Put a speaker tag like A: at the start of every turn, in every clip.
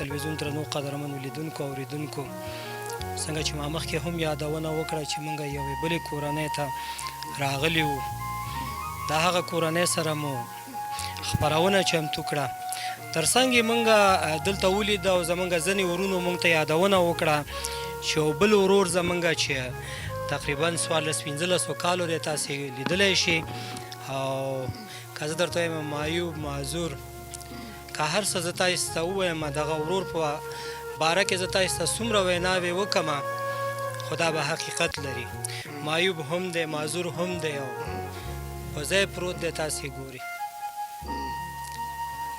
A: تلویزیون درنو قدرمنو لیدونکو او اورېدونکو، څنګه چې ما مخکې هم یادونه وکړه چې موږ یوې بلې کورنۍ ته راغلي وو، د هغه کورنۍ سره مو خپرونه چمتو کړه. ترڅنګ یې موږ دلته ولید او زموږ ځینې ورونو موږ ته یادونه وکړه چې یو بل ورور زموږ چې تقریبا 14 15 کالو دی، تاسې لیدلی شئ، او که زه درته وایم معیوب، معذور، که هر څه زه تاسو ته ووایم، دغه ورور په باره کې زه تاسو ته څومره ویناوې وکم، خو دا به حقیقت لري. معیوب هم دی، معذور هم دی او په ځای پروت دی، تاسې ګوري.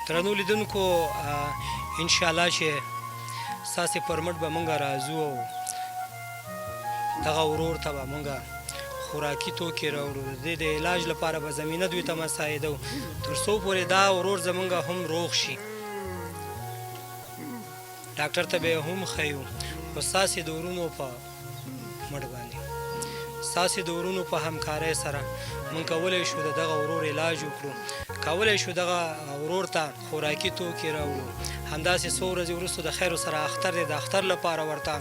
A: درنو لیدونکو، انشاءالله چې ستاسې پر مټ به مونږ راځو او دغه ورور ته به مونږ خوراکي توکي راوړو، د دې د علاج لپاره به زمینه دوی ته مساعده، تر څو پورې دا ورور زمونږ هم روغ شي. ډاکټر ته به یې هم ښیو، خو ستاسې د ورونو په مټ باندې، ستاسې د ورونو په همکارۍ سره موږ کولی شو د دغه ورور علاج وکړو، کولی شو دغه ورور ته خوراکي توکي راوړو. همداسې څو ورځې وروسته د خیر سره اختر دی، د اختر لپاره ورته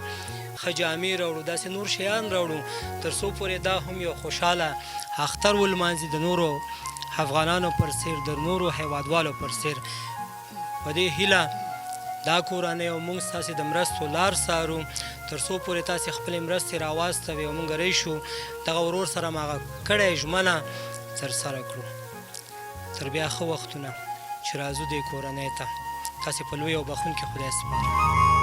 A: ښه جامې راوړو، داسې نور شیان راوړو، تر څو پورې دا هم یو خوشحاله اختر ولمانځي د نورو افغانانو پر څیر، د نورو هیوادوالو پر څیر. په دې هیله دا کورنۍ او موږ ستاسې د مرستو لار څارو، تر څو پورې تاسې خپلې مرستې راواستوي او موږ راشو دغه ورور سره ماغه کړې ژمنه ترسره کړو. تر بیا ښه وختونه چې راځو دې کورنۍ ته، تاسې په لوی او بخښونکي خدای سپارم.